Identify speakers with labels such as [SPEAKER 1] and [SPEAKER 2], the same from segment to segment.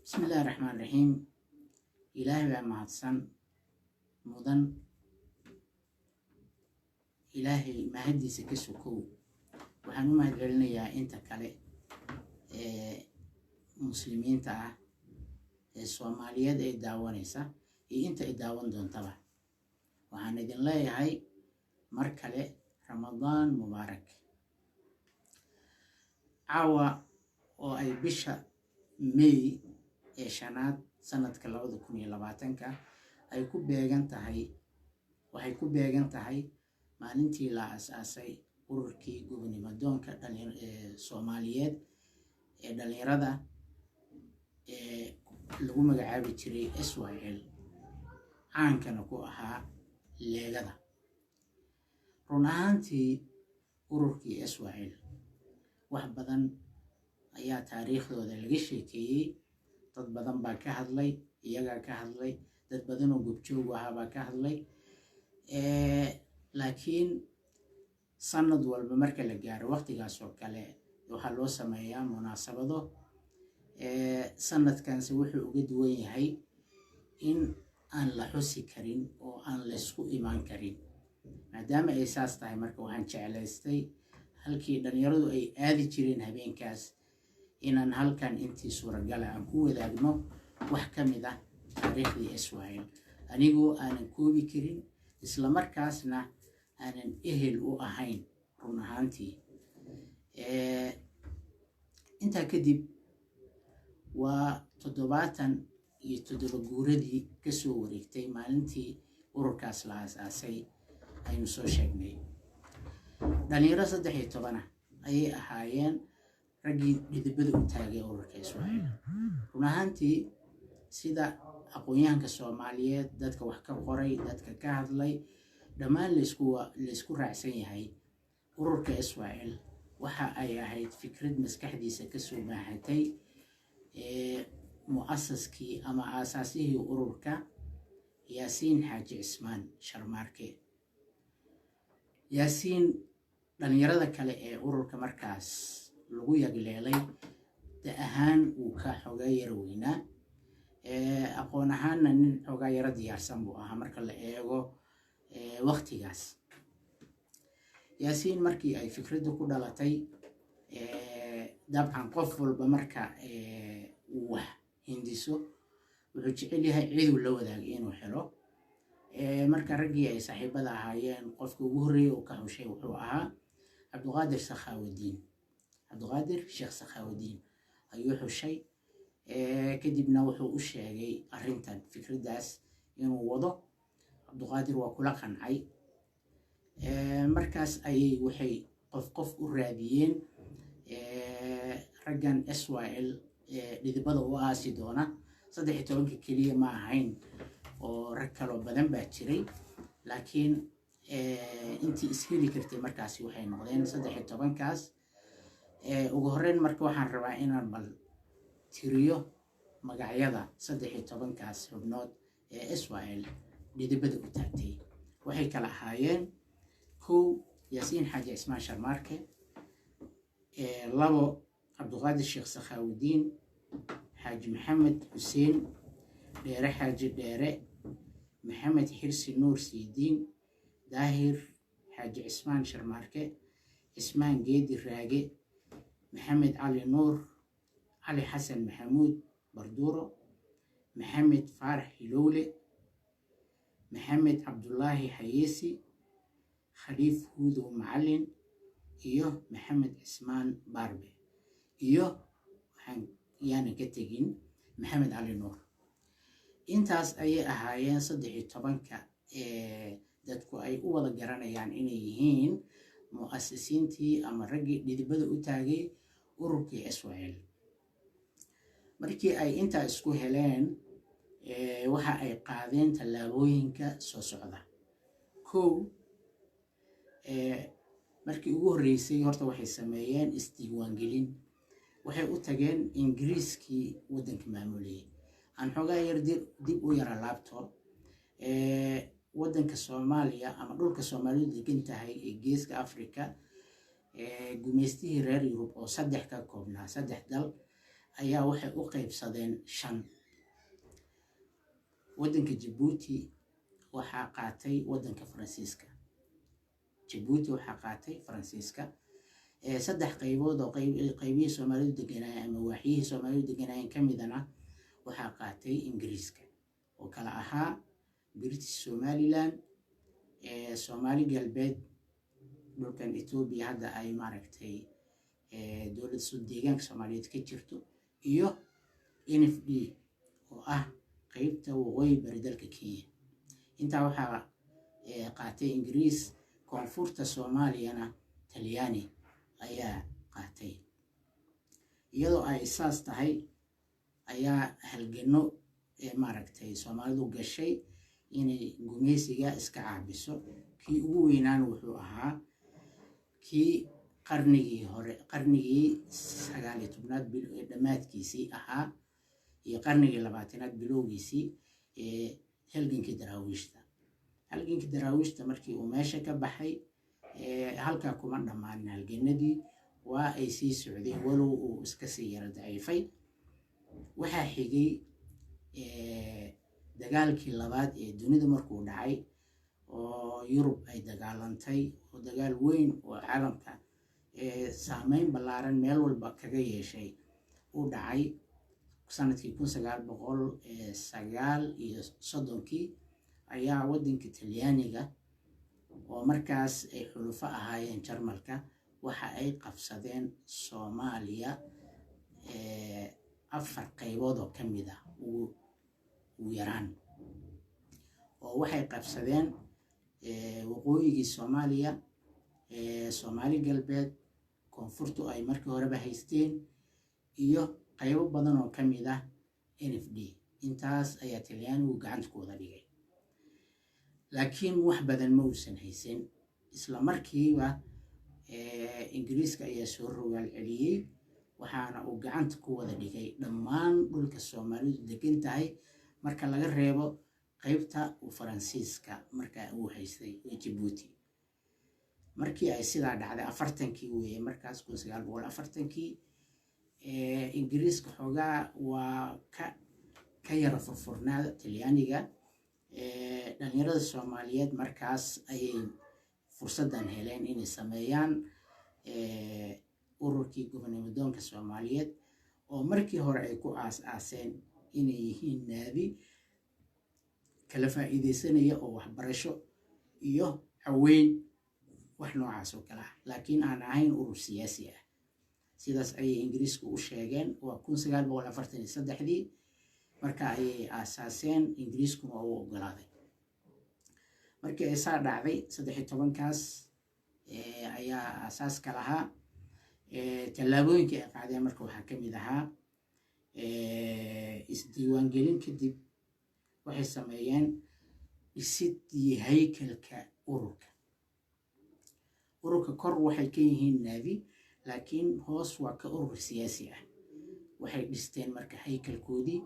[SPEAKER 1] Bismi Illaahi Raxmaan Raxiim. Ilaahay baa mahadsan mudan. Ilaahay mahaddiisa ka sokow, waxaan u mahad celinayaa inta kale ee Muslimiinta ah ee Soomaaliyeed ay daawanaysa iyo inta ay daawan doontaba. Waxaan idin leeyahay mar kale Ramadaan mubaarak. Caawa oo ay bisha May ee 5aad sanadka 2020-ka ay ku beegan tahay, waxay ku beegan tahay maalintii la aas-aasay ururkii gobonimadoonka Soomaaliyeed ee dhalinyarada ee lagu magacaabi jiray SYL, caankana ku ahaa Leegada. Run ahaantii, ururkii SYL wax badan ayaa taariikhdooda laga sheekeeyey. Dad badan baa ka hadlay, iyagaa ka hadlay, dad badan oo gobjoogu ahaa baa ka hadlay. Laakiin sanad walba marka la gaaro waqtigaas oo kale waxaa loo sameeyaa munaasabado. Sanadkanse wuxuu uga duwan yahay in aan la xusi karin oo aan laysku imaan karin. Maadaama ay saas tahay, marka waxaan jeclaystay halkii dhalinyaradu ay aadi jireen habeenkaas inaan halkan intii suuragala aan ku wadaagno wax ka mid ah taariikhdii SYL, anigoo aanan koobi karin, islamarkaasna aanan ehel u ahayn run ahaantii. Intaa kadib, waa 77 guuradii kasoo wareegtay maalintii ururkaas la aas-aasay aynu soo sheegnay. Dhalinyaro 13 ah ayay ahaayeen raggii dhidibada u taagay ururka SYL. Run ahaantii, sida aqoon-yahanka Soomaaliyeed, dadka wax ka qoray, dadka ka hadlay, dhammaan laysku raacsan yahay, ururka SYL waxa ay ahayd fikrad maskaxdiisa kasoo maaxatay mu'asaskii ama aasaasihii ururka, Yaasiin Xaaji Cismaan Sharmaarke. Yaasiin dhalinyarada kale ee ururka markaas lagu yagleelay da ahaan wuu ka xoogaa yaro weynaa, aqoon ahaanna nin xoogaa yaro diyaarsan buu ahaa marka la eego waktigaas. Yaasiin markii ay fikraddu ku dhalatay, dabcan qof walba marka uu wax hindiso wuxuu jecel yahay ciduu la wadaagay inuu helo. Marka raggii ay saaxiibada ahaayeen qofka ugu horreeyay uu ka xushay wuxuu ahaa Cabduqaadir Sakhaawadiin. Cabduqaadir Sheekh Sakhaawadiin ayuu xushay. Kadibna wuxuu u sheegay arrintan, fikraddaas inuu wado. Cabduqaadir waa kula qancay. Markaas ayay waxay qof qof u raadiyeen raggan SYL dhidibada u aasi doona. 13-ka keliya ma ahayn oo rag kaloo badan baa jiray, laakiin intii isheli kartay markaasi waxay noqdeen 13-kaas. Ugu horreyn marka waxaan rabaa inaan bal tiriyo magacyada 13-kaas xubnood ee SYL dhidibada u taagtay. Waxay kala ahaayeen: kow, Yaasiin Xaaji Cismaan Sharmaarke; labo, Cabduqaadir Sheekh Sakhaawudiin; Xaaji Maxamed Xuseen Dheere, Xaaji Dheere; Maxamed Xirsi Nuur Siidiin; Daahir Xaaji Cismaan Sharmaarke; Cismaan Geedi Raage; Maxamed Cali Nuur; Cali Xasan Maxamuud Barduuro; Maxamed Faarax Hilowle; Maxamed Cabdulaahi Xayeesi; Khaliif Huudow Macalin iyo Maxamed Cismaan Baarbe iyo waxaan yaanan ka tegin Maxamed Cali Nuur. Intaas ayay ahaayeen 13-ka dadku ay u wada garanayaan inay yihiin mu'asisiintii ama raggii dhidibada u taagay ururkii SYL. Markii ay intaa isku heleen, waxa ay qaadeen tallaabooyinka soo socda. Kow, markii ugu horreysay horta waxay sameeyeen isdiiwaangelin. Waxay u tageen Ingiriiskii waddanka maamulayay. Aan xoogaa yar dib u yara laabto. Waddanka Soomaaliya ama dhulka Soomaalidu degan tahay ee Geeska Africa, gumaystihii reer Yurub oo saddex ka koobnaa, saddex dal ayaa waxay u qaybsadeen shan. Waddanka Jabuuti waxaa qaatay waddanka Faransiiska. Jabuuti waxaa qaatay Faransiiska. Saddex qaybood oo qaybihii Soomaalidu deganaayeen ama waaxyihii Soomaalidu deganaayeen ka midana waxaa qaatay Ingiriiska, oo kala ahaa British Somaliland, Soomaali Galbeed, dhulkan Etoobiya hadda ay maaragtay dowladda deegaanka Soomaaliyeed ka jirto, iyo NFD oo ah qeybta waqooyi bari dalka Kenya. Intaa waxaa qaatay Ingiriis. Koonfurta Soomaaliyana Talyaani ayaa qaatay. Iyadoo ay saas tahay ayaa halgano maaragtay Soomaalidu gashay inay gumeysiga iska caabiso. Kii ugu weynaan wuxuu ahaa kii qarnigii hore, qarnigii 19aad dhammaadkiisii ahaa iyo qarnigii 20aad bilowgiisii, ee halgankii Daraawiishta. Halgankii Daraawiishta markii uu meesha ka baxay, halkaa kuma dhammaanin halganadii, waa ay sii socday, walow uu iska sii yara daciifay. Waxaa xigay dagaalkii labaad ee dunida markuu dhacay oo Yurub ay dagaalantay, oo dagaal weyn oo caalamka saameyn ballaaran meel walba kaga yeeshay uu dhacay sanadkii 1939-kii, ayaa waddanka Talyaaniga oo markaas ay xulufo ahaayeen Jarmalka waxa ay qabsadeen Soomaaliya afar qaybood oo ka mid ah ugu yaraan, oo waxay qabsadeen waqooyigii Soomaaliya, Soomaali Galbeed, koonfurtu ay markii horeba haysteen, iyo qaybo badan oo ka mid ah NFD. Intaas ayaa Talyaanigu gacanta ku wada dhigay, laakiin wax badan ma uusan haysan. Isla markiiba Ingiriiska ayaa soo rogaal celiyey, waxaana uu gacanta ku wada dhigay dhammaan dhulka Soomaalidu degan tahay marka laga reebo qaybta uu Faransiiska marka uu haystay ee Jabuuti. Markii ay sidaa dhacday, 40-kii weeye markaas, 1940-kii, Ingiriiska xoogaa waa ka yara furfurnaada Talyaaniga. Dhalinyarada Soomaaliyeed markaas ayay fursaddan heleen inay sameeyaan ururkii gobonimodoonka Soomaaliyeed, oo markii hore ay ku aas-aaseen inay yihiin naadi kala faa'iideysanaya oo waxbarasho iyo caweyn wax noocaas oo kale ah, laakiin aan ahayn urur siyaasi ah. Sidaas ayay Ingiriisku u sheegeen. Waa 1943-dii marka ayay aasaaseen, Ingiriiskuna waa u ogolaaday. Markii ay saa dhacday, 13-kaas ayaa aasaaska lahaa. Tallaabooyinkii ay qaadeen marka waxaa ka mid ahaa isdiiwaangelin. Kadib waxay sameeyeen dhisidii haykalka ururka. Ururka kor waxay ka yihiin naadi, laakiin hoos waa ka urur siyaasi ah. Waxay dhisteen marka haykalkoodii.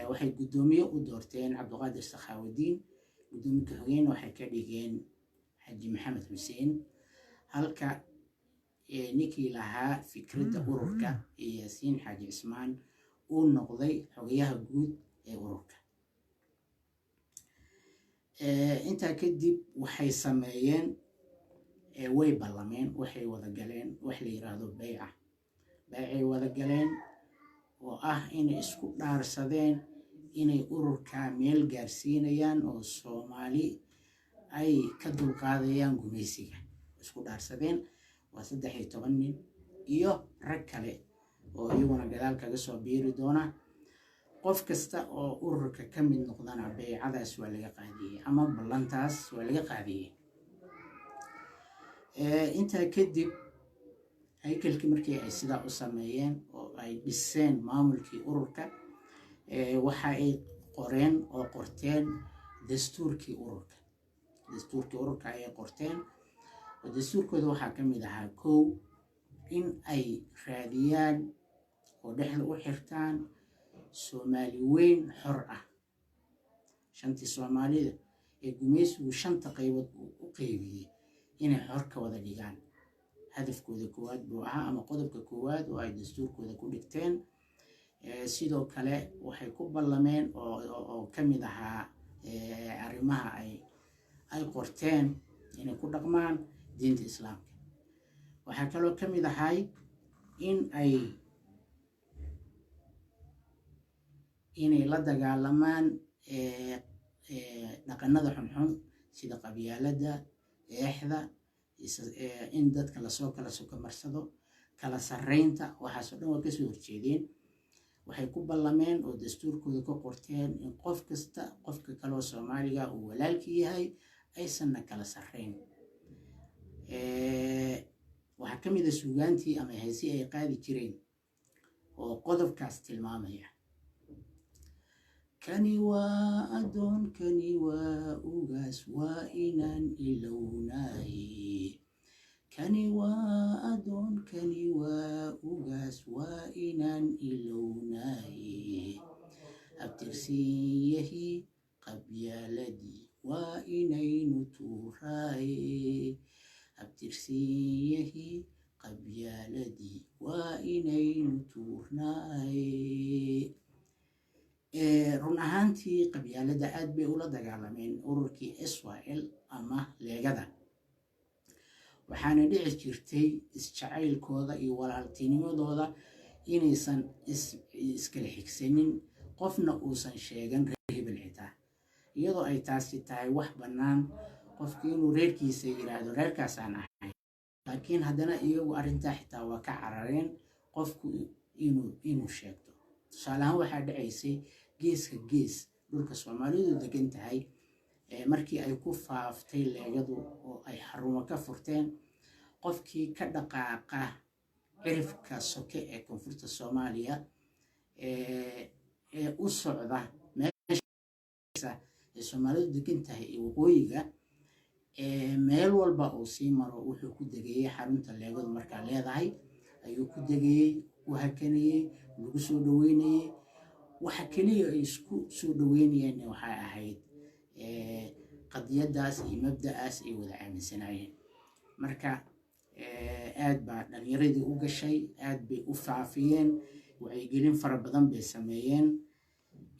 [SPEAKER 1] Waxay guddoomiye u doorteen Cabdiqaadir Sakhaawudiin, guddoomiye ku-xigeen waxay ka dhigeen Xaji Maxamed Xuseen, halka ninkii lahaa fikradda ururka ee Yaasiin Xaaji Cismaan uu noqday xogayaha guud ee ururka. Intaa kadib waxay sameeyeen, way ballameen, waxay wada galeen wax la yiraahdo beyca. Beycay wada galeen oo ah inay isku dhaarsadeen inay ururka meel gaarsiinayaan oo Soomaali ay ka dulqaadayaan gumaysiga. Isku dhaarsadeen waa 13 nin iyo rag kale oo iyaguna gadaal kaga soo biiri doona. Qof kasta oo ururka ka mid noqdana beycadaas waa laga qaadiyey ama ballantaas waa laga qaadiyey. Intaa kadib, haykalkii markii ay sidaa u sameeyeen oo ay dhiseen maamulkii ururka, waxa ay qoreen oo qorteen dastuurkii ururka. Dastuurkii ururka ayay qorteen, oo dastuurkooda waxaa ka mid ahaa: kow, in ay raadiyaan oo dhexda u xirtaan Soomaali weyn xor ah. Shantii Soomaalida ee gumaysigu shanta qaybood uu u qeybiyey inay xor ka wada dhigaan hadafkooda koowaad buu ahaa, ama qodobka koowaad oo ay dastuurkooda ku dhigteen. Sidoo kale waxay ku ballameen oo ka mid ahaa arrimaha ay qorteen inay ku dhaqmaan diinta Islaamka. Waxaa kaloo ka mid ahay in ay inay la dagaalamaan dhaqanada xunxun sida qabyaaladda, eexda, in dadka lasoo kala sokomarsado, kala sarreynta. Waxaasoo dhan waa kasoo horjeedeen. Waxay ku ballameen oo dastuurkooda ka qorteen in qof kasta qofka kaloo Soomaaliga uu walaalkii yahay, aysanna kala sarreyn. Waxaa ka mid a suugaantii ama heesii ay qaadi jireen oo qodobkaas tilmaamaya: "Kani waa addoon, kani waa ugaas, waa inaan ilownaay. Kani waa addoon, kani waa ugaas, waa inaan ilownaay. Abtirsiinyahii qabyaaladii waa inaynu tuuraaye, abtirsiinyahii qabyaaladii waa inaynu tuurnaaye." Run ahaantii qabyaaladda aad bay ula dagaalameen ururkii SYL ama Leegada, waxaana dhici jirtay isjacaylkooda iyo walaaltinimadooda inaysan iskala xigsanin, qofna uusan sheegan reer hebel, xitaa iyadoo ay taasi tahay wax bannaan qofki inuu reerkiisa yiraahdo reerkaasaan ahay. Laakiin haddana iyagu arrintaa xitaa waa ka carareen qofku inuu sheegto. Tusaale ahaan, waxaa dhacaysay geeska gees dhulka Soomaalidu degan tahay markii ay ku faaftay Leegadu oo ay xarumo ka furteen, qofkii ka dhaqaaqa cirifka soke ee koonfurta Soomaaliya ee u socda meesha ee Soomaalidu degan tahay ee waqooyiga, meel walba uu sii maro wuxuu ku degayey xarunta Leegadu markaa leedahay ayuu ku degayey, ku hakanayey, lagu soo dhaweynayey. Waxa keliya ay isku soo dhaweynayeen waxay ahayd qadiyadaas iyo mabda'aas ay wada aaminsanaayeen. Marka aad baa dhalinyaradii u gashay, aad bay u faafiyeen, wacyigelin fara badan bay sameeyeen.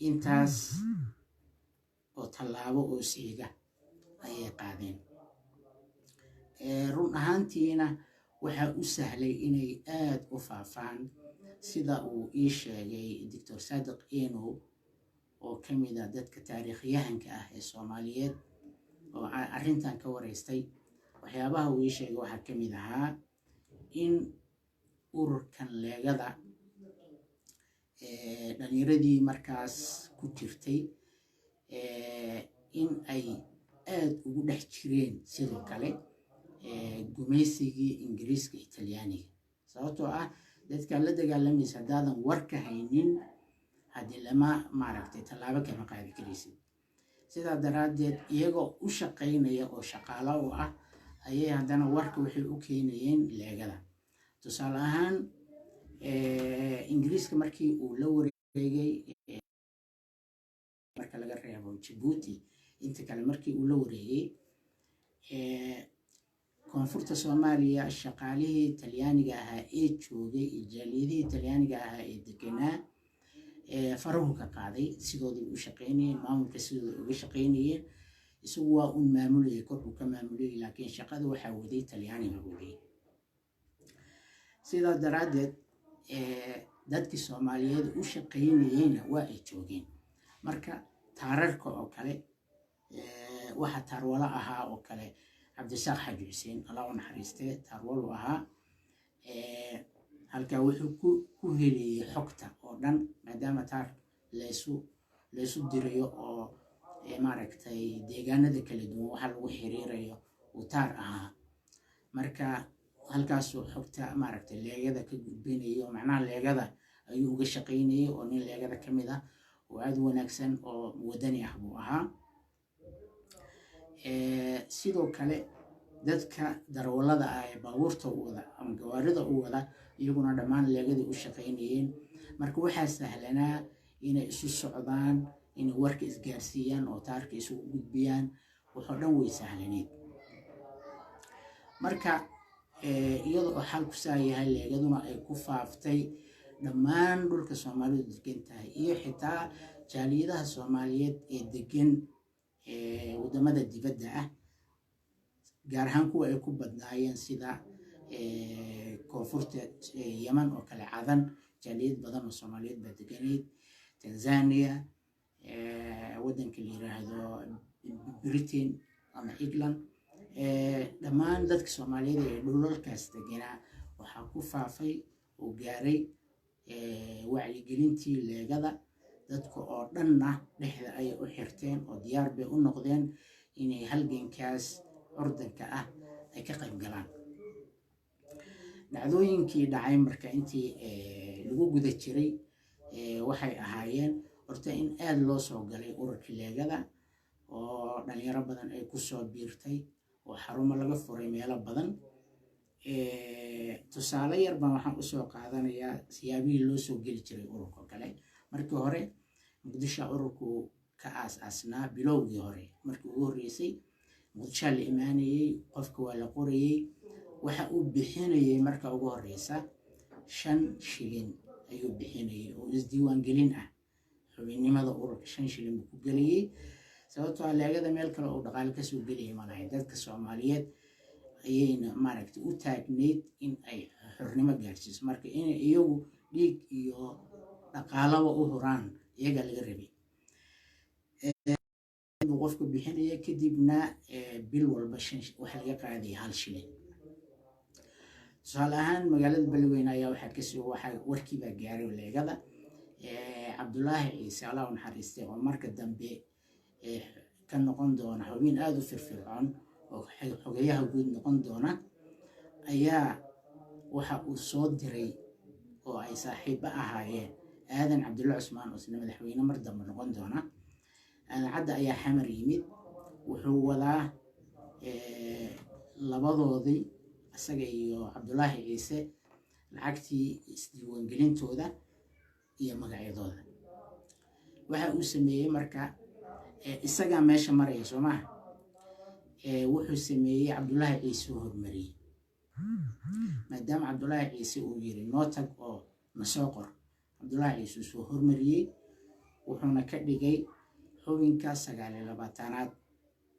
[SPEAKER 1] Intaas oo tallaabo oo siiga ayay qaadeen. Run ahaantiina waxaa u sahlay inay aad u faafaan, sida uu ii sheegay Doctor Saadiq Enow oo ka mid ah dadka taariikhyahanka ah ee Soomaaliyeed oo arrintan ka wareystay, waxyaabaha uu ii sheegay waxaa ka mid ahaa in ururkan Leegada dhalinyaradii markaas ku jirtay in ay aad ugu dhex jireen sidoo kale gumaysigii Ingiriiska iyo Talyaaniga, sababtoo ah dadkaan la dagaalamaysa haddaadan warka haynin, haddii lama maaragtay tallaabo kama qaadi karaysid. Sidaa daraaddeed, iyagoo u shaqaynaya oo shaqaalo u ah ayay haddana warka waxay u keenayeen Leegada. Tusaale ahaan, Ingiriiska markii uu la wareegay, marka laga reebo Jabuuti inta kale, markii uu la wareegay koonfurta Soomaaliya, shaqaalihii Talyaaniga ahaa ee joogay iyo jaaliyadihii Talyaaniga ahaa ee deganaa farahu ka qaaday. Sidoodii u shaqaynayeen, maamulka sidooda uga shaqaynayeen. Isagu waa un maamulayay, korkuu ka maamulayay, laakiin shaqada waxaa waday Talyaaniga waday. Sidaa daraaddeed, dadkii Soomaaliyeed u shaqaynayeyna waa ay joogeen. Marka taararka oo kale Waxa taarwalo ahaa oo kale Cabdisaaq Xaaji Xuseen, Allah u naxariistee, taarwalu ahaa. Halkaa wuxuu ku heliyey xogta oo dhan, maadaama taar laysu dirayo oo maaragtay deegaanada kala duwan waxa lagu xiriirayo uu taar ahaa. Marka halkaasuu xogta maaragtay leegada ka gudbinayo, macnaha leegada ayuu uga shaqaynayay, oo nin leegada ka mid ah oo aada u wanaagsan oo wadani ah buu ahaa. Sidoo kale dadka darawallada ah ee baabuurta u wada ama gawaarida u wada, iyaguna dhammaan leegadii u shaqaynayeen. Marka waxaa sahlanaa inay isu socdaan, inay warka isgaarsiiyaan oo taarka isugu gudbiyaan, waxoo dhan way sahlaneyd. Marka iyada oo xaalku saa yahay, leegaduna ay ku faaftay dhammaan dhulka Soomaalidu degan tahay iyo xitaa jaaliyadaha Soomaaliyeed ee degan waddamada dibadda ah, gaar ahaan kuwa ay ku badnaayeen sida koonfurta Yeman oo kale, Cadan, jaaliyad badan oo Soomaaliyeed baa deganayd, Tanzania, waddanka la yiraahdo Britain ama England, dhammaan dadka Soomaaliyeed ee dhulalkaas deganaa waxaa ku faafay oo gaaray wacyigelintii leegada. Dadka oo dhanna dhexda ayay u xirteen oo diyaar bay u noqdeen inay halgankaas curdanka ah ay ka qayb galaan. Dhacdooyinkii dhacay marka intii lagu guda jiray waxay ahaayeen horta in aada loo soo galay ururkii leegada, oo dhalinyaro badan ay kusoo biirtay, oo xarumo laga furay meelo badan. Tusaale yar baan waxaan usoo qaadanayaa siyaabihii loo soo geli jiray ururka kale. Markii hore Muqdisho ururku ka aas-aasnaa. Bilowgii hore, markii ugu horreysay, Muqdishoa la imaanayey, qofka waa la qorayey, waxa uu bixinayay marka ugu horeysa 5 shilin ayuu bixinayay oo isdiiwaangelin ah. Xubinnimada ururka 5 shilin buu ku gelayay, sababtoo ah leegada meel kale oo dhaqaale kasoo gelaya ma lahayn. Dadka Soomaaliyeed ayayna maaragtay u taagneyd in ay xornimo gaarsiiso, marka inay iyagu dhiig iyo dhaqaalaba u huraan iyagaa laga rabay. Buu qofku bixinaya, kadibna bil walba shan waxa laga qaadaya 1 shilin. Tusaale ahaan magaalada Beledweyne ayaa waxaa kasoo waxaa warkiibaa gaaray leegada. Cabdulaahi Ciise, Allah u naxariistay, oo marka dambe ka noqon doona xubin aada u firfircoon oo xogeyaha guud noqon doona, ayaa waxa uu soo diray oo ay saaxiibo ahaayeen Aadan Cabdulla Cusmaan, oo isna madaxweyne mar dambe noqon doona. Aadan Cadda ayaa Xamar yimid, wuxuu wadaa labadoodii, isaga iyo Cabdulaahi Ciise, lacagtii isdiiwaangelintooda iyo magacyadooda. Waxa uu sameeyey marka, isagaa meesha maraya soo maha, wuxuu sameeyey Cabdulaahi Ciise uu hormariyey, maadaama Cabdulaahi Ciise uu yiri noo tag oo nasoo qor. Cabdulaahi Ciise uu soo hormariyey, wuxuuna ka dhigay xubinka 29aad.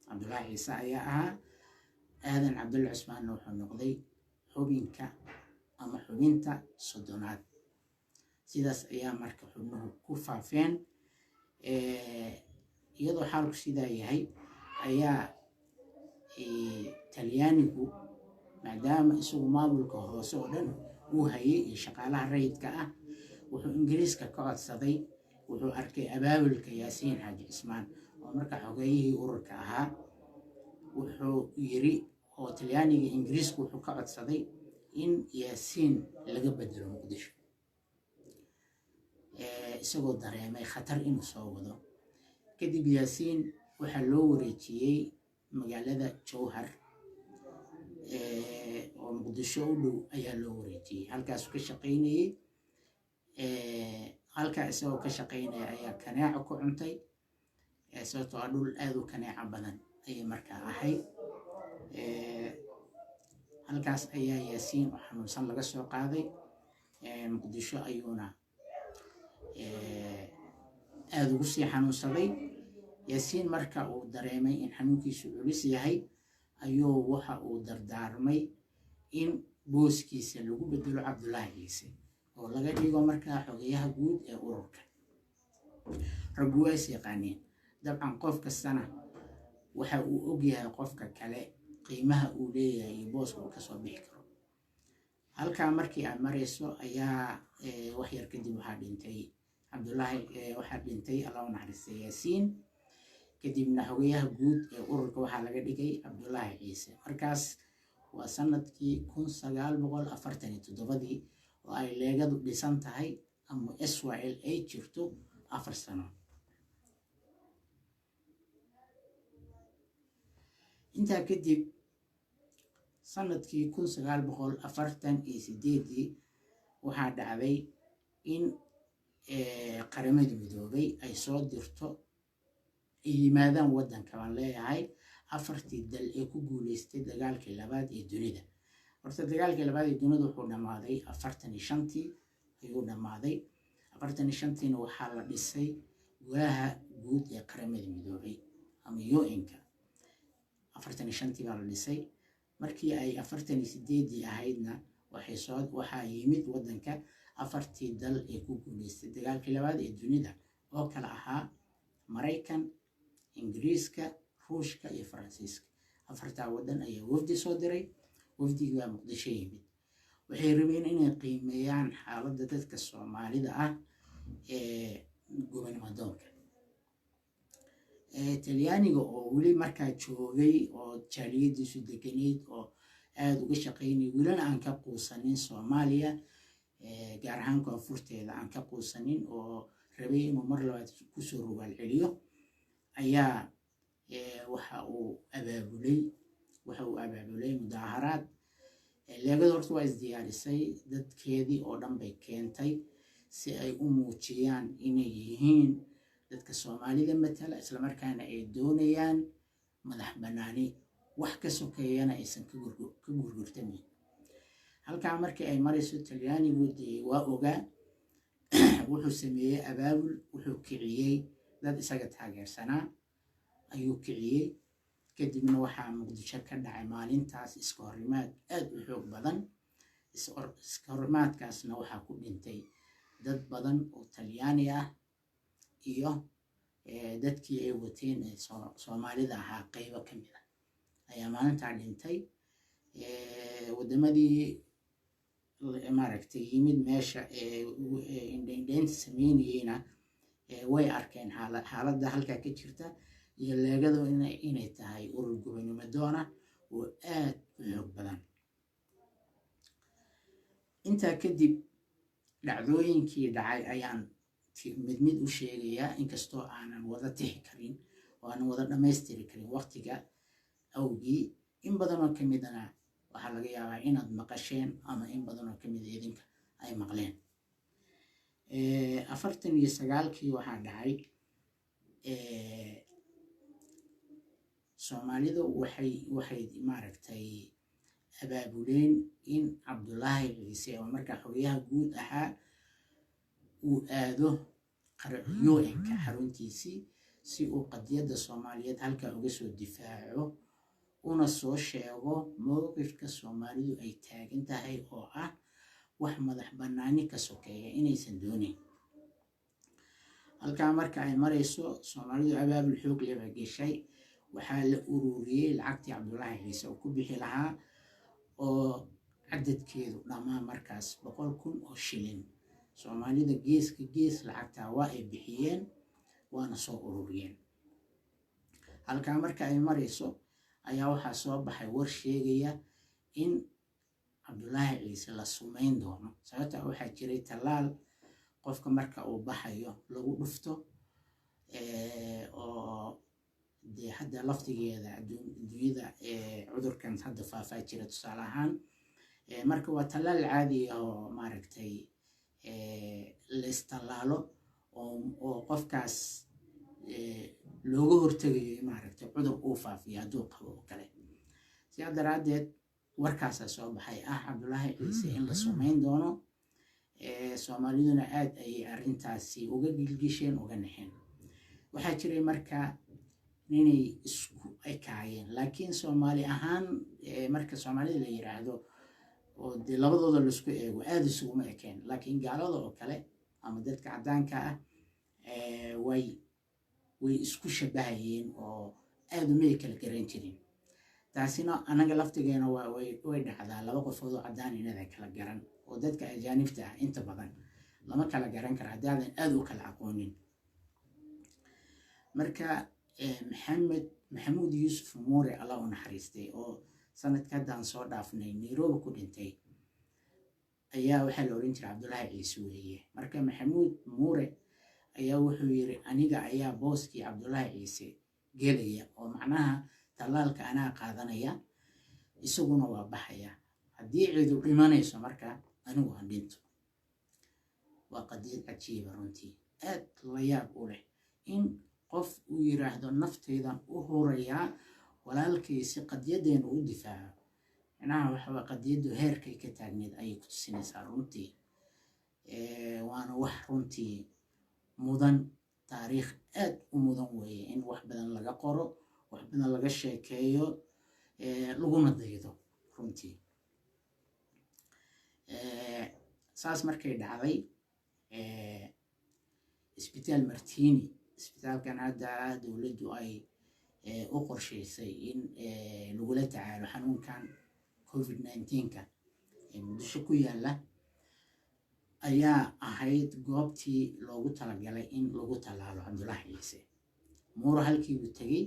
[SPEAKER 1] Cabdulaahi Ciise ayaa ahaa. Aadan Cabdulla Cusmaanna wuxuu noqday xubinka ama xubinta 30aad. Sidaas ayaa marka xubnuhu ku faafeen. Iyadoo xaalku sidaa yahay ayaa Talyaanigu, maadaama isagu maamulka hoose oo dhan uu hayay iyo shaqaalaha rayidka ah, wuxuu Ingiriiska ka codsaday, wuxuu arkay abaabulka Yaasiin Xaaji Cismaan oo marka xogeeyihii ururka ahaa, wuxuu yiri oo Talyaaniga Ingiriisku wuxuu ka codsaday in Yaasiin laga bedelo Muqdisho, isagoo dareemay khatar inuu soo wado. Kadib Yaasiin waxaa loo wareejiyey magaalada Jowhar oo Muqdisho u dhow ayaa loo wareejiyey, halkaasuu ka shaqaynayey. Halkaa isagoo ka shaqaynaya ayaa kaneeco ku cuntay, sababtoo ah dhul aada u kaneeco badan ayay markaa ahayd. Halkaas ayaa Yaasiin oo xanuunsan laga soo qaaday, Muqdisho ayuuna aada ugu sii xanuunsaday. Yaasiin marka uu dareemay in xanuunkiisu culus yahay ayuu waxa uu dardaarmay in booskiisa lagu bedelo Cabdulaahi Ciise oo laga dhigo markaa xogeyaha guud ee ururka. Raggu waa is yaqaaneen dabcan, qof kastana Waxa uu ogyahay qofka kale qiimaha uu leeyahay iyo booska uu kasoo bixi karo. Halkaa markii aad marayso ayaa wax yar kadib waxaa dhintay Cabdullaahi, waxaa dhintay, Allah u naxariistay, Yaasiin. Kadibna xogayaha guud ee ururka waxaa laga dhigay Cabdullaahi Ciise. Markaas waa sanadkii 1947-dii oo ay Leegadu dhisan tahay ama SYL ay jirto 4 sano. Intaa kadib, sanadkii 1948-dii waxaa dhacday in Qaramada Midoobay ay soo dirto, ay yimaadaan waddanka, baan leeyahay, afartii dal ee ku guuleystay dagaalkii labaad ee dunida. Horta dagaalkii labaad ee dunida wuxuu dhammaaday 45-tii ayuu dhammaaday. 45-tiina waxaa la dhisay Golaha Guud ee Qaramada Midoobay ama UN-ka. 45-tii baa la dhisay. Markii ay 48-dii ahaydna waxay soo waxaa yimid waddanka afartii dal ee ku guuleystay dagaalkii labaad ee dunida, oo kala ahaa Maraykan, Ingiriiska, Ruushka iyo Faransiiska. Afartaa waddan ayaa wafdi soo diray. Wafdigii baa Muqdisho yimid. Waxay rabeen inay qiimeeyaan xaaladda dadka Soomaalida ah ee gobonimadoonka. Talyaaniga oo weli markaa joogay oo jaaliyadiisu deganeyd oo aada uga shaqaynayay, welina aan ka quusanin Soomaaliya, gaar ahaan koonfurteeda aan ka quusanin, oo rabay inuu mar labaad kusoo rogaal celiyo, ayaa waxa uu abaabulay mudaaharaad. Leegada horta waa isdiyaarisay, dadkeedii oo dhan bay keentay si ay u muujiyaan inay yihiin dadka Soomaalida matala, islamarkaana ay doonayaan madax banaani, wax ka sokeeyana aysan ka gurgurtamayn. Halkaa markii ay marayso, Talyaanigu dee waa ogaa. Wuxuu sameeyey abaabul, wuxuu kiciyey dad isaga taageersanaa ayuu kiciyey. Kadibna waxaa Muqdisho ka dhacay maalintaas iska horimaad aada u xoog badan. Iska horimaadkaasna waxaa ku dhintay dad badan oo Talyaani ah iyo dadkii ay wateen ee Soomaalida ahaa. Qeybo ka mid ah ayaa maalintaa dhintay. Wadamadii, maaragtay, yimid meesha ee indhaindhaynta sameynayeyna way arkeen xaaladda halkaa ka jirta iyo Leegadu inay tahay urur gobonimo doona oo aad u xoog badan. Intaa kadib dhacdooyinkii dhacay ayaan mid mid u sheegayaa, inkastoo aanan wada tixi karin oo aanan wada dhammaystiri karin waqtiga awgii. In badanoo ka midana waxaa laga yaabaa inaad maqasheen ama in badanoo ka mida idinka ay maqleen. 49-kii waxaa dhacay, Soomaalidu waxay, maaragtay, abaabuleen in Cabdullaahi Ciise, oo markaa xogayaha guud ahaa, uu aado UN-ka xaruntiisii si uu qadiyadda Soomaaliyeed halkaa uga soo difaaco, una soo sheego mowqifka Soomaalidu ay taagan tahay, oo ah wax madax bannaani ka sokeeya inaysan doonayn. Halkaa marka ay marayso, Soomaalidu abaabul xoog leh baa geshay. Waxaa la ururiyey lacagtii Cabdullaahi Ciise oo ku bixi lahaa, oo cadadkeedu dhammaan markaas 100,000 oo shilin. Soomaalida geeska gees lacagtaa waa ay bixiyeen, waana soo ururiyeen. Halkaa marka ay marayso ayaa waxaa soo baxay war sheegaya in Cabdullaahi Ciise la sumeyn doono, sababta waxaa jiray tallaal qofka marka uu baxayo lagu dhufto, oo dee hadda laftigeeda adduunyada cudurkan hadda faafaa jira tusaale ahaan. Marka waa tallaal caadi ah oo, maaragtay, la istallaalo oo qofkaas looga hortegayo, maaragtay, cudur uu faafiyo hadduu qabo oo kale. Sidaa daraaddeed warkaasaa soo baxay ah Cabdullaahi Ciise in la sumeyn doono. Soomaaliduna aad ayay arrintaasi uga gilgisheen, uga naxeen. Waxaa jiray marka inay isku ekaayeen, laakiin Soomaali ahaan marka Soomaalida la yiraahdo oo dee labadooda laisku eego, aada isuguma ekeen. Laakiin gaalada oo kale ama dadka caddaanka ah way isku shabahayeen oo Aada umay kala garan jirin. Taasina anaga laftigeena way dhacdaa, laba qofood oo caddaan inadan kala garan, oo dadka ajaanibta ah inta badan lama kala garan kara haddaadan aada u kala aqoonin. Marka Maxamed Maxamuud Yuusuf Muure, Allah u naxariistay, oo sanadka haddaan soo dhaafnay Nairobi ku dhintay, ayaa waxaa la oran jiray Cabdullaahi Ciise weeye. Marka Maxamuud Muure ayaa wuxuu yiri, "Aniga ayaa booskii Cabdullaahi Ciise gelaya, oo macnaha tallaalka anaa qaadanaya, isaguna waa baxaya. Haddii ciidu dhimanayso, marka anigu han dhinto." Waa qadiyad cajiiba runtii, aad la yaab u leh, in qof uu yiraahdo, "Naftaydan u hurayaa walaalkay si qadiyadeena u difaaco." Macnaha waxawaa qadiyaddu heerkay ka taagneed ayay ku tusinaysaa runtii. Waana wax runtii mudan, taariikh aad u mudan weeye in wax badan laga qoro, wax badan laga sheekeeyo, laguna daydo runtii. Saas markay dhacday, Isbitaal Martini, isbitaalkan hadda dowladdu ay u qorsheysay in lagula tacaalo xanuunkan COVID-19-ka ee Muqdisho ku yaalla, ayaa ahayd goobtii loogu talagalay in lagu tallaalo Cabdullaahi Ciise Muuro. Halkii buu tegey.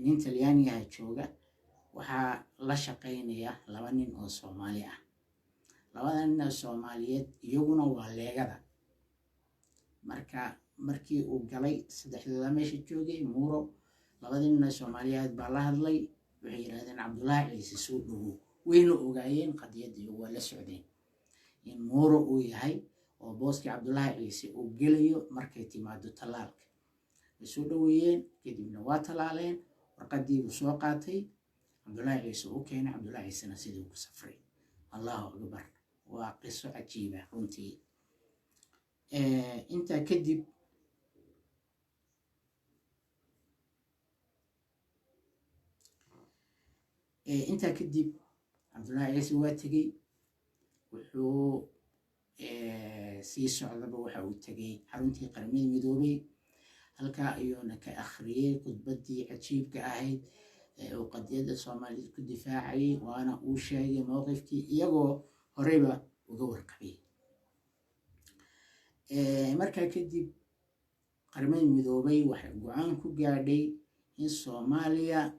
[SPEAKER 1] Nin Talyaanigaha jooga, waxaa la shaqaynaya laba nin oo Soomaali ah. Labada nin oo Soomaaliyeed iyaguna waa Leegada. Marka markii uu galay, saddexdooda meesha joogay Muuro, labadii nin oo Soomaaliyeed baa la hadlay. Waxay yidhahdeen, "Cabdullaahi Ciise, soo dhowow." Wayna ogaayeen qadiyaddii, waa la socdeen in Muuro uu yahay oo booskii Cabdullaahi Ciise uu gelayo markay timaado tallaalka. Way soo dhoweeyeen, kadibna waa tallaaleen. Warqadii buu soo qaatay, Cabdullaahi Ciise u keenay. Cabdullaahi Ciisena sidii ku safray. Allahu akbar, waa qiso cajiiba runtii. Intaa kadib, Cabdullaahi Ciise waa tegey. Wuxuu sii socdaba waxa uu tegey xaruntii Qaramada Midoobay. Halkaa ayuuna ka akhriyey khudbaddii cajiibka ahayd ee uu qadiyadda Soomaaliyeed ku difaacayay, waana uu sheegay mowqifkii, iyagoo horeyba uga warqabay. Markaa kadib Qaramada Midoobay waxay go-aan ku gaadhay in Soomaaliya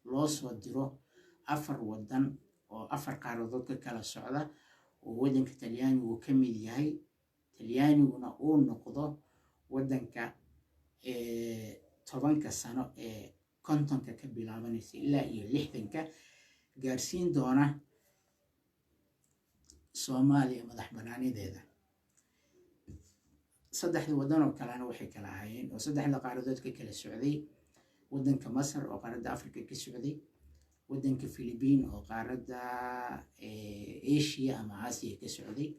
[SPEAKER 1] loo soo diro afar waddan oo afar qaaradood ka kala socda, oo waddanka Talyaanigu ka mid yahay, Talyaaniguna uu noqdo waddanka 10-ka sano ee 50-ka ka bilaabanaysa ilaa iyo 60-ka gaarsiin doona Soomaaliya madax banaanideeda. Saddexda waddan oo kalena waxay kala ahaayeen, oo saddexda qaaradood ka kala socday, waddanka Masar oo qaaradda Africa ka socday, waddanka Philibiin oo qaaradda Asia ama Aasiya ka socday,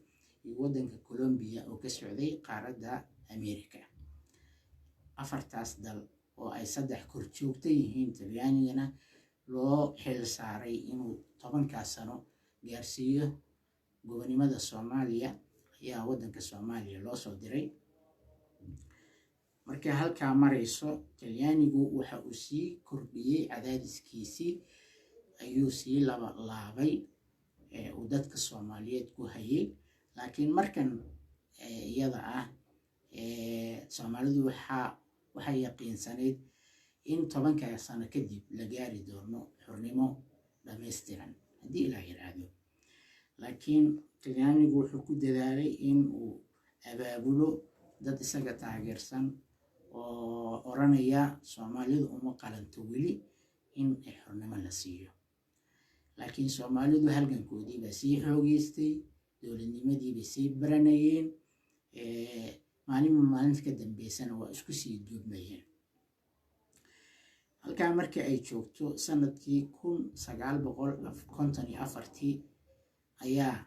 [SPEAKER 1] iyo waddanka Colombia oo ka socday qaaradda America. Afartaas dal oo ay saddex kor joogta yihiin, Talyaanigana loo xil saaray inuu 10-kaas sano gaarsiiyo gobonimada Soomaaliya, ayaa waddanka Soomaaliya loo soo diray. Markay halkaa marayso, Talyaanigu waxa uu sii kordhiyey cadaadiskiisii, ayuu sii laba laabay uu dadka Soomaaliyeed ku hayay. Laakiin markan iyada ah Soomaalidu waxay yaqiinsanayd in 10-ka sano kadib la gaari doono xornimo dhammaystiran haddii Ilaah yiraahdo. Laakiin Talyaanigu wuxuu ku dadaalay in uu abaabulo dad isaga taageersan oo oranaya, "Soomaalidu uma qalanto weli in xornimo la siiyo." Laakiin Soomaalidu halgankoodii baa sii xoogeystay, dowladnimadii bay sii baranayeen, maalinba maalinta ka dambeysana waa isku sii duubmayeen. Halkaa markii ay joogto, sanadkii 1954-tii ayaa,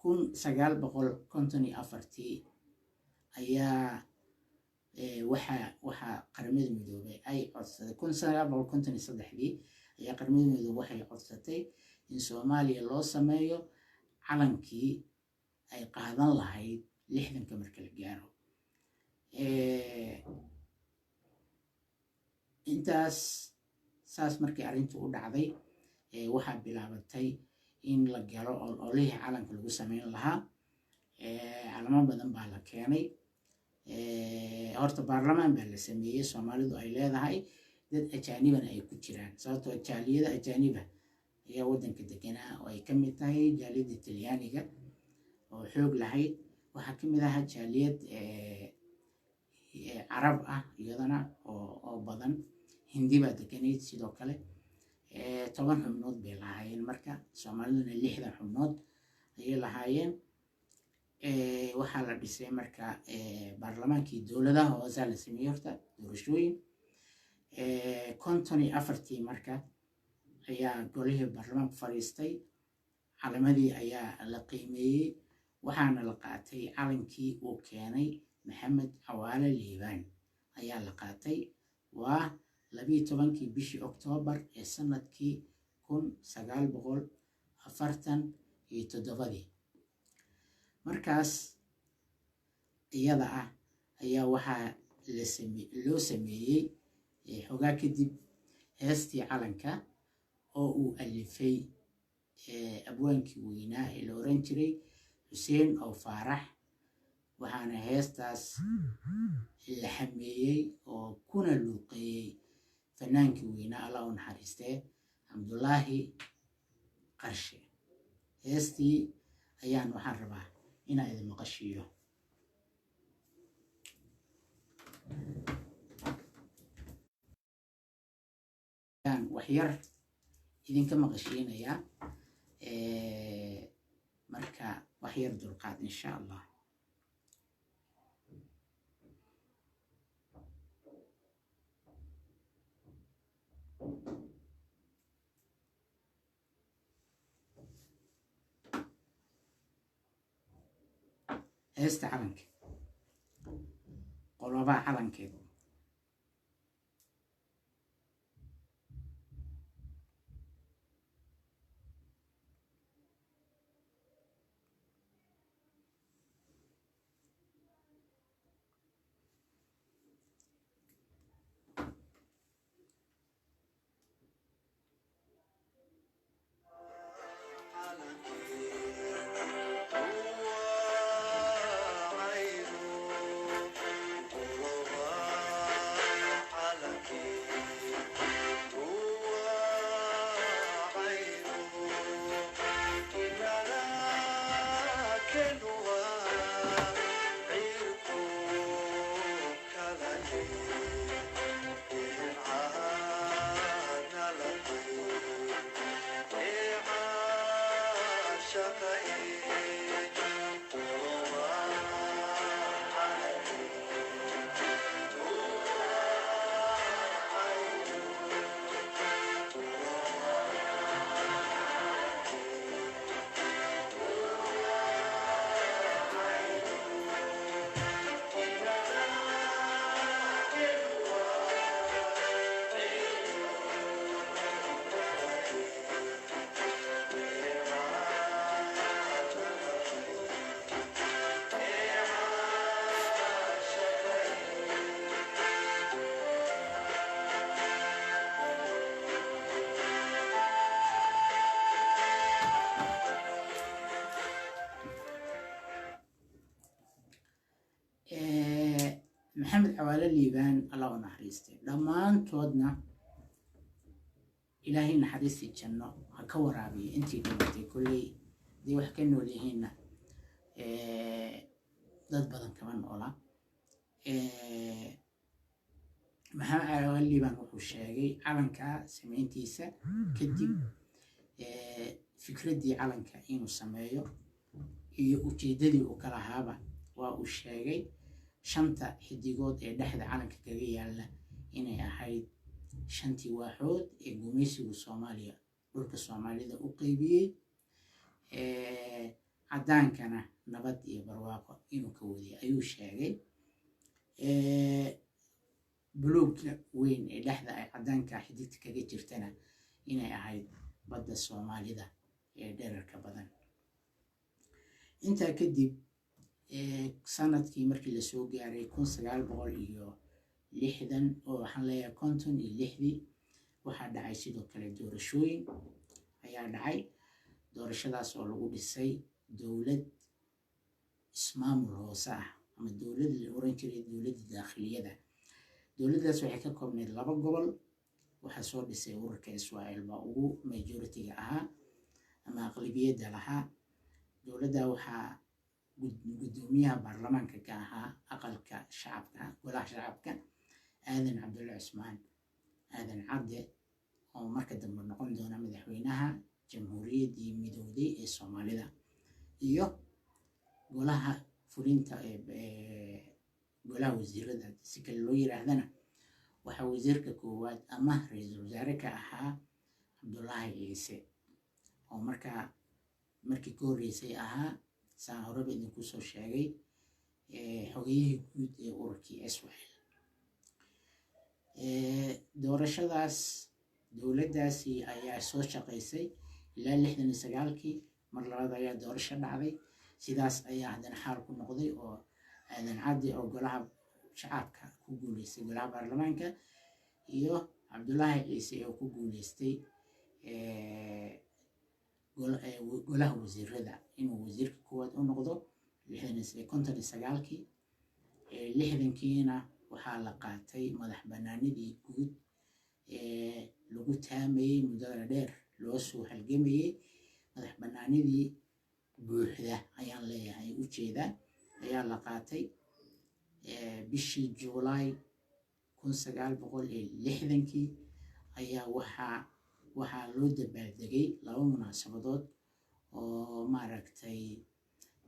[SPEAKER 1] 1954-tii ayaa waxaa Qaramada Midoobay ay codsaday, 1953-dii ayaa Qaramada Midoobay waxay codsatay in Soomaaliya loo sameeyo calankii ay qaadan lahayd 60-ka marka la gaaro. Intaas saas markii arrintu u dhacday, waxaa bilaabatay in la galo ololihii calanka lagu sameyn lahaa. Calamo badan baa la keenay. Horta baarlamaan baa la sameeyey Soomaalidu ay leedahay, dad ajaanibana ay ku jiraan, sababtoo jaaliyada ajaaniba ayaa waddanka deganaa, oo ay ka mid tahay jaaliyadda Talyaaniga oo xoog lahayd. Waxaa ka mid ahaa jaaliyad Carab ah iyadana oo badan, Hindi baa deganayd sidoo kale. 10 xubnood bay lahaayeen, marka Soomaaliduna 60 xubnood ayay lahaayeen. Waxaa la dhisay marka baarlamaankii dowladaha hoosaa la sameeyey, horta doorashooyin 54-tii marka ayaa golihii baarlamaanku fadhiistay. Calamadii ayaa la qiimeeyey, waxaana la qaatay calankii uu keenay Maxamed Cawaale Liibaan ayaa la qaatay. Waa 12-kii bishii Oktoobar ee sanadkii 1947-dii. Markaas iyada ah ayaa waxaa loo sameeyey xogaa kadib heestii calanka oo uu alifay abwaankii weynaa ee la oran jiray Xuseen oo Faarax, waxaana heestaas la xameeyey oo kuna luuqeeyey fanaankii weynaa, Allah u naxariistee, Cabdulaahi Qarshe. Heestii ayaan waxaan rabaa inaan idin maqashiiyo. Waxyar idinka maqashiinayaa marka, waxyar dulqaad insha Allah. Heesta calanka, qolobaha calankeed. Maxamed Cawaale Liibaan, Allah u naxariistay, dhammaantoodna Ilaahay naxariistii janno ha ka waraabiyo intii dhimatay. Kolley haddii wax ka nool yihiinna dad badan kama noola. Maxamed Cawaale Liibaan wuxuu sheegay calanka samayntiisa kadib fikraddii calanka inuu sameeyo iyo ujeeddadii uu ka lahaaba waa uu sheegay. Shanta xidigood ee dhexda calanka kaga yaalla inay ahayd shantii waaxood ee gumaysigu Soomaaliya, dhulka Soomaalida u qeybiyey, caddaankana nabad iyo barwaaqo inuu ka wadiyay ayuu sheegay. Buluugga weyn ee dhexda ay caddaanka xidigta kaga jirtana inay ahayd badda Soomaalida ee dherarka badan. Intaa kadib, sanadkii markii lasoo gaaray kun sagaal boqol iyo 60 oo waxaan leeyahay 56dii waxaa dhacay sidoo kale doorashooyin ayaa dhacay. Doorashadaas oo lagu dhisay dowlad ismaamul hoose ah ama dowlad la oran jiray dowladda daakhiliyada. Dowladdaas waxay ka koobnayd 2 gobol. Waxaa soo dhisay ururka SYL baa ugu majority-ga ahaa ama aqlabiyadda lahaa. Dowladda waxaa guddoomiyaha baarlamaanka ka ahaa aqalka shacabka, golaha shacabka, Aadan Cabdulle Cusmaan Aadan Cadde, oo marka dambe noqon doona madaxweynaha jamhuuriyaddii midowday ee Soomaalida, iyo golaha fulinta ee golaha wasiirada si kale loo yiraahdana waxaa wasiirka koowaad ama ra-iisul wasaare ka ahaa Cabdullaahi Ciise, oo markaa markii ka horreysay ahaa, saan horeba idinku soo sheegay, xogeyihii guud ee ururkii SYL. Doorashadaas dowladdaasi ayaa soo shaqaysay ilaa 69kii. Mar labaad ayaa doorasho dhacday, sidaas ayaa haddana xaal ku noqday oo Aadan Cadde oo golaha shacabka ku guuleystay golaha baarlamaanka iyo Cabdullaahi Ciise oo ku guuleystay golaha wasiirada inuu wasiirka koowaad u noqdo 59kii. 60kiina waxaa la qaatay madax banaanidii guud ee lagu taamayey muddada dheer loo soo halgamayey. Madax banaanidii buuxda ayaan leeyahay ujeedaa ayaa la qaatay bishii Juulaay 1960kii ayaa waxaa loo dabaaldegay laba munaasabadood oo maaragtay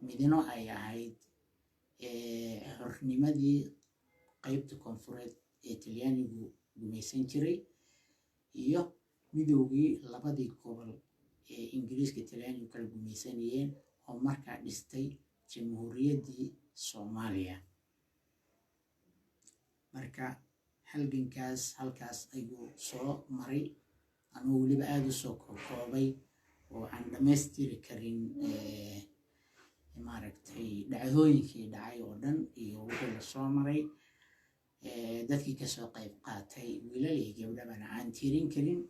[SPEAKER 1] midno ay ahayd xornimadii qeybta koonfureed ee Talyaanigu gumaysan jiray iyo midoogii labadii gobol ee Ingiriiska Talyaanigu kala gumaysanayeen oo markaa dhistay jamhuuriyaddii Soomaaliya. Marka halgankaas halkaas ayuu soo maray, anuu weliba aada u soo koobkoobay oo aan dhammaystiri karin maaragtay dhacdooyinkii dhacay oo dhan iyo wixii lasoo maray, dadkii kasoo qayb qaatay wiilal iyo gabdhabana aan tirin karin,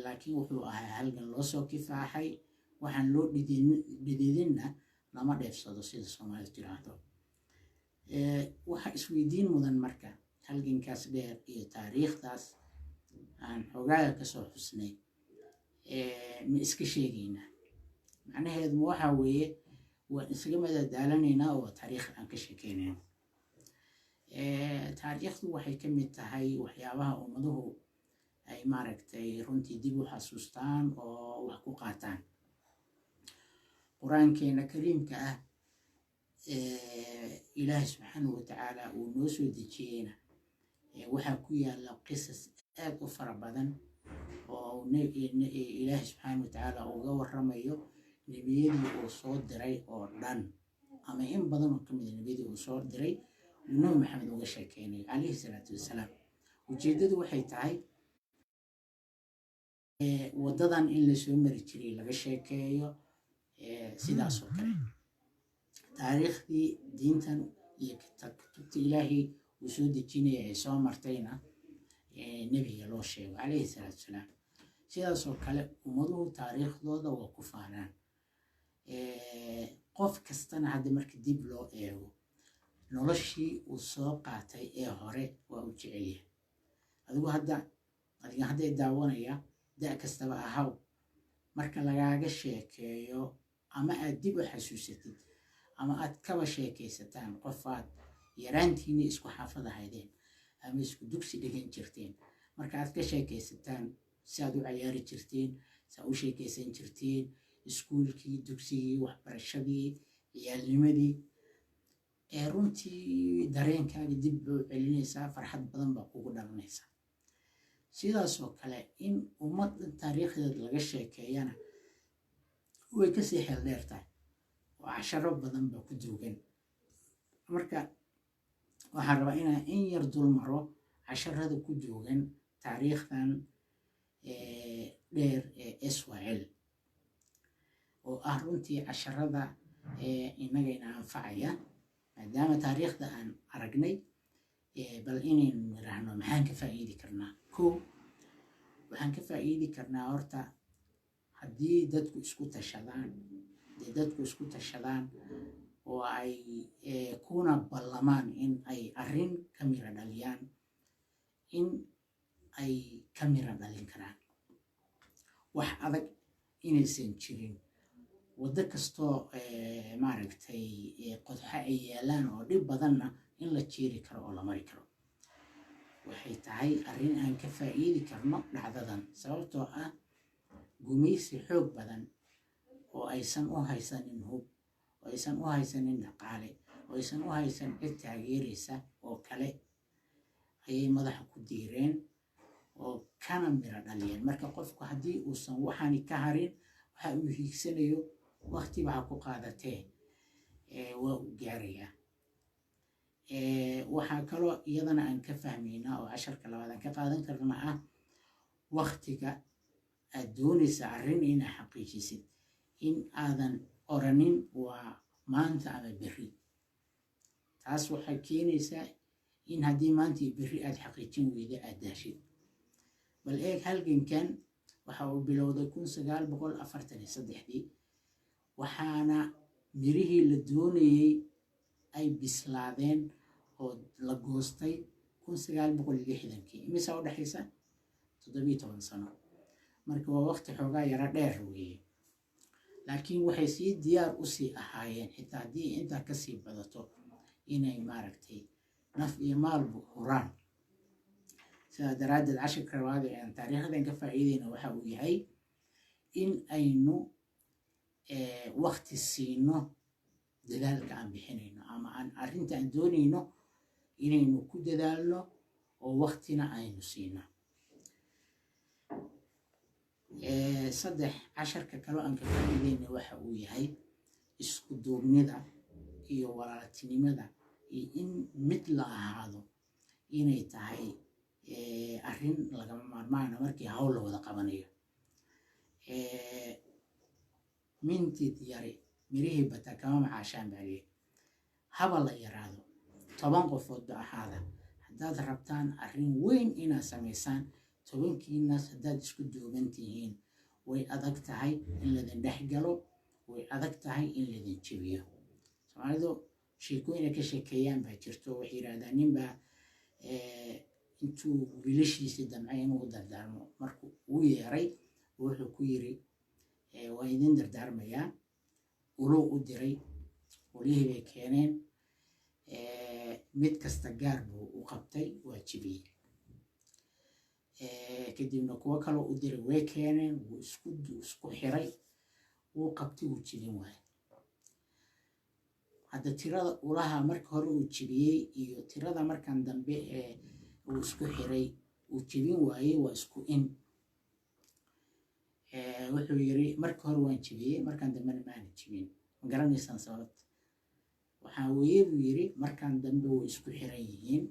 [SPEAKER 1] laakiin wuxuu ahaa halgan loo soo kifaaxay. Waxaan loo dhididinna lama dheefsado, sida Soomaalidu tiraahdo. Waxaa isweydiin mudan marka halgankaas dheer iyo taariikhdaas aan xogaaga kasoo xusnay ma iska sheegaynaa? Macnaheedu ma waxaa weeye waan isaga madadaalanaynaa oo taariikh aan ka sheekeynayno? Taariikhdu waxay ka mid tahay waxyaabaha ummaduhu ay maaragtay runtii dib u xasuustaan oo wax ku qaataan. Qur-aankeena kariimka ah Ilaahay subxaanahu watacaala uu noo soo dejiyeyna waxaa ku yaala qisas aad u fara badan oo Ilaahay subxaanahu watacaala uga warramayo nebiyadii uu soo diray oo dhan ama in badan oo kamid a nebiyadii uu soo diray uu Nabi Maxamed uga sheekeynayo calayhi salaatu wassalaam. Ujeeddadu waxay tahay waddadan in lasoo mari jiray laga sheekeeyo, sidaas oo kale taariikhdii diintan iyo kutubta Ilaahay uu soo dejinaya ay soo martayna nebiga loo sheego calayhi salaatu wasalaam. Sidaas oo kale ummaduhu taariikhdooda waa ku faanaan. Qof kastana hadda marka dib loo eego noloshii uu soo qaatay ee hore waa u jecelyahay. Adigu hadda, adiga hadday daawanaya, da' kastaba ahaw, marka lagaaga sheekeeyo ama aad dib u xasuusatid ama aad kaba sheekaysataan qof aad yaraantiinii isku xaafad ahaydeen ama isku dugsi dhigan jirteen, marka aad ka sheekaysataan si aad u cayaari jirteen, si aad u sheekaysan jirteen iskuulkii, dugsigii, waxbarashadii, ciyaalnimadii, ee runtii dareenkaaga dib buu celinaysaa, farxad badan baa kugu dhalanaysa. Sidaasoo kale in ummad taariikhdeed laga sheekeeyana way kasii xeel dheer tahay oo casharo badan baa ku duugan. Marka waxaan rabaa inaan in yar dul maro casharada ku duugan taariikhdan dheer ee SYL oo ah runtii casharada inagayna anfacaya, maadaama taariikhda aan aragnay. Bal inaynu niraahno, maxaan ka faa'iidi karnaa? Kow, waxaan ka faa'iidi karnaa horta haddii dadku isku tashadaan, dee dadku isku tashadaan oo ay kuna ballamaan in ay arrin ka mira dhaliyaan, in ay ka mira dhalin karaan. Wax adag inaysan jirin, waddo kastoo, maaragtay, qodxo ay yaalaan oo dhib badanna in la jiiri karo oo la mari karo. Waxay tahay arrin aan ka faa'iidi karno dhacdadan, sababtoo ah gumaysi xoog badan oo aysan u haysanin hub, oo aysan u haysanin dhaqaale, oo aysan u haysan cid taageeraysa oo kale ayay madaxa ku diireen oo kana miro dhaliyeen. Marka qofku haddii uusan waxaani ka harin, waxa uu hiigsanayo waqtiba ha ku qaadatee, waa uu gaarayaa. Waxaa kaloo iyadana aan ka fahmaynaa oo casharka labaad aan ka qaadan karna ah waktiga aad doonaysa arrin inaa xaqiijisid in aadan oranin waa maanta ama berri. Taas waxay keenaysaa in haddii maanta iyo berri aad xaqiijin weyda, aad daashid. Bal eeg, halgankan waxa uu bilowday 1943-dii, waxaana mirihii la doonayey ay bislaadeen oo la goostay 1960-kii. Imisa u dhexaysa? 17 sano. Marka waa waqti xoogaa yaro dheer weeye, laakiin waxay sii diyaar usii ahaayeen, xitaa haddii intaa kasii badato, inay, maaragtay, naf iyo maalbu huraan. Sidaa daraaddeed, cashirka labaad ee aan taariikhdan ka faa'iideyna waxa uu yahay in aynu wakti siino dadaalka aan bixinayno ama aan arrinta aan doonayno inaynu ku dadaalno oo waktina aynu siino. Saddex, casharka kaloo aan ka faa'iideyna waxa uu yahay isku duubnida iyo walaaltinimada iyo in mid la ahaado inay tahay arrin lagama maarmaana markii hawl la wada qabanayo. Mintid yari mirihii bata kama macaashaan baa lihi. Haba la yaraado, 10 qofoodba ahaada, haddaad rabtaan arrin weyn inaad samaysaan, 10-kiinaas haddaad isku duuban tihiin, way adag tahay in ladin dhex galo, way adag tahay in ladin jebiyo. Soomaalidu sheekooyin ay ka sheekeeyaan baa jirto. Waxay yidhahdaan ninbaa intuu wiilashiisii damcay inuu u dardaarmo, markuu uu yeeray wuxuu ku yiri, "Waan idin dardaarmayaa." Uluu u diray, ulihii bay keeneen, mid kasta gaar buu u qabtay, waa jebiyey. Kadibna kuwo kaloo u diray way keeneen, wuu isku xiray, wuu qabtay, wuu jebin waayey. Hadda tirada ulaha marka hore uu jebiyey iyo tirada markan dambe ee uu isku xiray uu jebin waayey waa isku in. Wuxuu yiri, "Marka hore waan jebiyey, markan dambena maana jebin. Ma garanaysaan sababta?" "Waxaa weeye," buu yiri, "markan dambe way isku xiran yihiin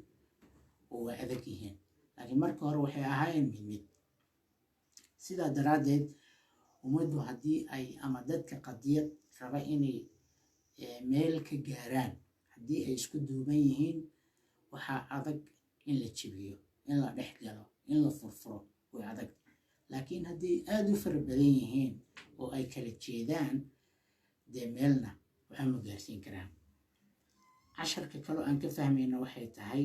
[SPEAKER 1] oo waa adag yihiin, laakiin marka hore waxay ahaayeen mid mid." Sidaa daraaddeed, ummaddu haddii ay ama dadka qadiyad raba inay meel ka gaaraan, haddii ay isku duuban yihiin, waxaa adag in la jebiyo, in la dhex galo, in la furfuro way adag. Laakiin haddii aada u fara badan yihiin oo ay kala jeedaan, dee meelna waxaa ma gaarsiin karaan. Casharka kaloo aan ka fahmayna waxay tahay,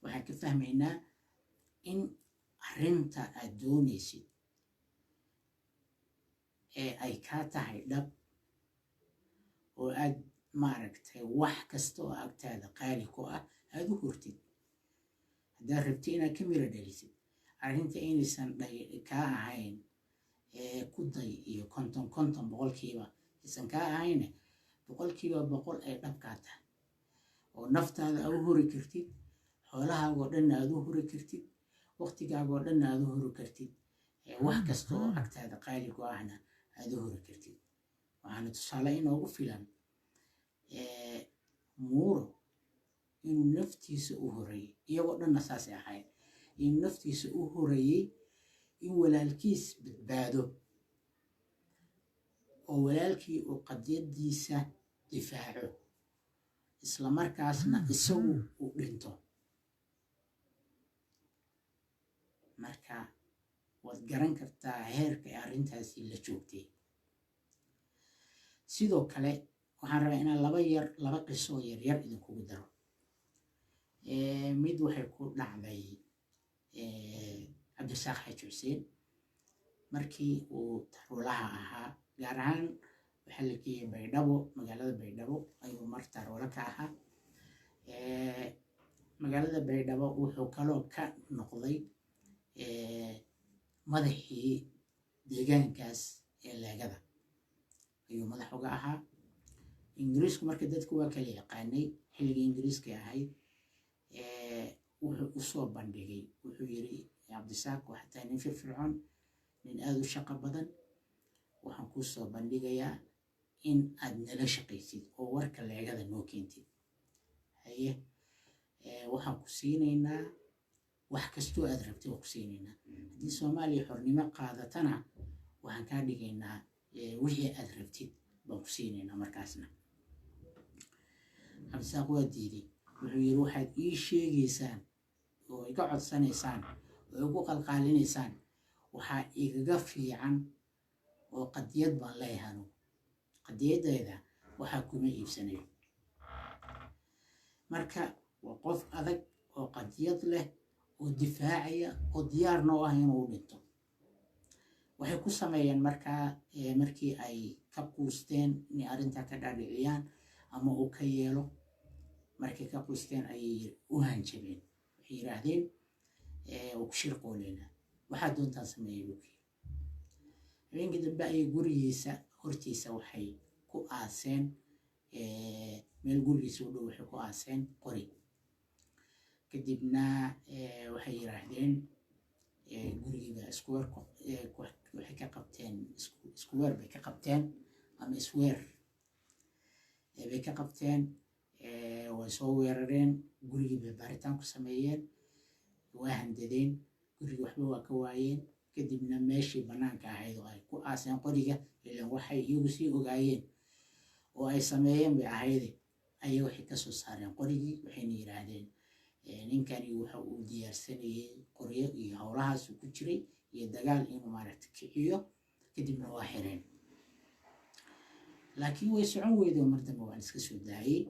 [SPEAKER 1] waxaan ka fahmaynaa in arrinta aad doonaysid ee ay kaa tahay dhab oo aad, maaragtay, wax kasta oo agtaada qaali ku ah aada u hurtid, haddaad rabti inaad ka miro dhalisid arrinta, inaysan kaa ahayn ku day iyo 50 50% aysan kaa ahayne, 100% ay dhabkaa tahay oo naftaada aa u huri kartid, xoolahaagoo dhanna aad u huri kartid, waqtigaagoo dhanna aad u huri kartid, wax kasta oo agtaada qaali ku ahna aad u huri kartid. Waxaana tusaale inoogu filan Muuro inuu naftiisa u horayey, iyagoo dhanna saasay ahayd, inuu naftiisa u horayey in walaalkiis badbaado oo walaalkii uu qadiyadiisa difaaco, islamarkaasna isagu uu dhinto. Marka waad garan kartaa heerka ay arrintaasi la joogtay. Sidoo kale waxaan rabaa inaan laba qiso oo yaryar idinkugu daro. Mid waxay ku dhacday Cabdirasaaq Xaaji Xuseen markii uu taruulaha ahaa, gaar ahaan waxaa la geeyey Baydhabo, magaalada Baydhabo ayuu mar taruulo ka ahaa. Magaalada Baydhabo wuxuu kaloo ka noqday madaxii deegaankaas ee Leegada ayuu madax uga ahaa. Ingiriisku marka dadku waa kala yaqaanay xilligii Ingiriiska ahayd. Wuxuu usoo bandhigay, wuxuu yiri: "Cabdisaaq, waxaa tahay nin firfircoon, nin aada u shaqo badan, waxaan kuu soo bandhigayaa in aad nala shaqaysid oo warka Leegada noo keentid. Haye, waxaan ku siinaynaa wax kastoo aad rabtay, waa ku siinaynaa. Haddii Soomaaliya xornimo qaadatana, waxaan kaa dhigaynaa wixii aad rabtid baan ku siinaynaa." Markaasna Cabdisaaq waa diiday. Wuxuu yiri: "Waxaad ii sheegaysaan oo iga codsanaysaan oo igu qalqaalinaysaan waxaa igaga fiican oo qadiyad baan leeyahay anugu, qadiyaddeeda waxaa kuma iibsanayo." Marka waa qof adag oo qadiyad leh oo difaacaya oo diyaarna u ah inuu u dhinto. Waxay ku sameeyeen markaa, markii ay ka quusteen inay arrintaa ka dhaadhiciyaan ama uu ka yeelo, markay ka quusteen ayay u hanjabeen. Waxay yidhaahdeen: "Waa ku shirqooleynaa, waxaa doontaan sameeyay," buu ku yiri. Habeenkii dambe ayay gurigiisa hortiisa waxay ku aaseen, meel gurigiisa u dhow waxay ku aaseen qori. Kadibna waxay yidhaahdeen gurigiiba square waxay ka qabteen, square bay ka qabteen ama square bay ka qabteen. Way soo weerareen gurigii, bay baaritaan ku sameeyeen, waa handadeen, gurigii waxba waa ka waayeen. Kadibna meeshii bannaanka ahayd oo ay ku aaseen qoriga, ilan waxay iyagu sii ogaayeen oo ay sameeyeen bay ahayde, ayay waxay kasoo saareen qorigii. Waxayna yidhaahdeen: "Ninkani waxa uu diyaarsanayay qoryo iyo howlahaasuu ku jiray iyo dagaal inuu maaragta kiciyo." Kadibna waa xireen, laakiin way socon weydo, mar dambe waan iska soo daayey.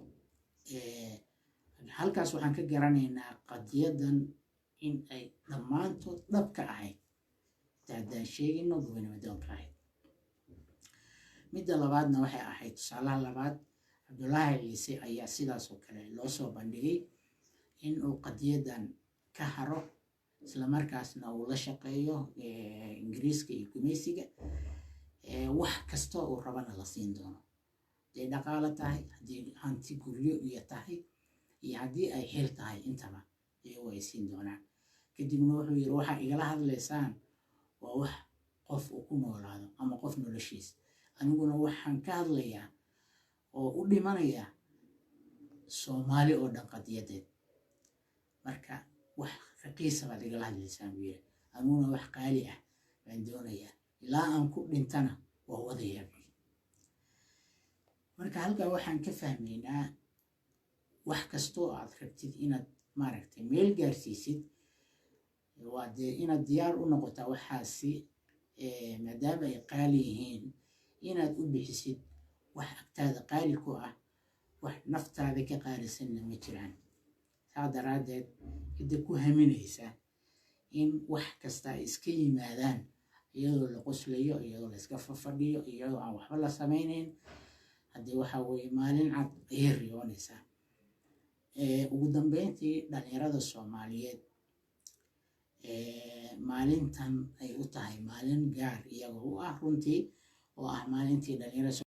[SPEAKER 1] Halkaas waxaan ka garanaynaa qadiyadan in ay dhammaantood dhab ka ahayd, xitaa haddaan sheegayno gobonimadoonka ahayd. Midda labaadna waxay ahayd, tusaalaha labaad, Cabdullaahi Ciise ayaa sidaas oo kale loo soo bandhigay in uu qadiyadan ka haro, islamarkaasna uu la shaqeeyo Ingiriiska iyo gumaysiga, wax kasta uu rabana la siin doono, hadday dhaqaalo tahay, haddii hanti guryo iyo tahay, iyo haddii ay xil tahay, intaba iyagu ay siin doonaan. Kadibna wuxuu yiri: "Waxaa igala hadlaysaan waa wax qof uu ku noolaado ama qof noloshiis, aniguna waxaan ka hadlayaa oo u dhimanayaa Soomaali oo dhan qadiyadeed. Marka wax raqiisa baad igala hadlaysaan," buu yiri, "aniguna wax qaali ah baan doonayaa, ilaa aan ku dhintana waa wadayaa," buu yiri. Marka halkaa waxaan ka fahmaynaa, wax kastoo aad rabtid inaad maaragtay meel gaarsiisid, waa dee inaad diyaar u noqotaa waxaasi, maadaama ay qaali yihiin, inaad u bixisid wax agtaada qaali ku ah. Wax naftaada ka qaalisanna ma jiraan. Saa daraaddeed, cidda ku haminaysa in wax kasta ay iska yimaadaan iyadoo la qoslayo, iyadoo la iska fafadhiyo, iyadoo aan waxba la samaynayn, haddii waxa weeye maalin cad ayay riyoonaysaa. Ugu dambeyntii, dhalinyarada Soomaaliyeed maalintan ay u tahay maalin gaar iyaga u ah runtii, oo ah maalintii dhalinyarada.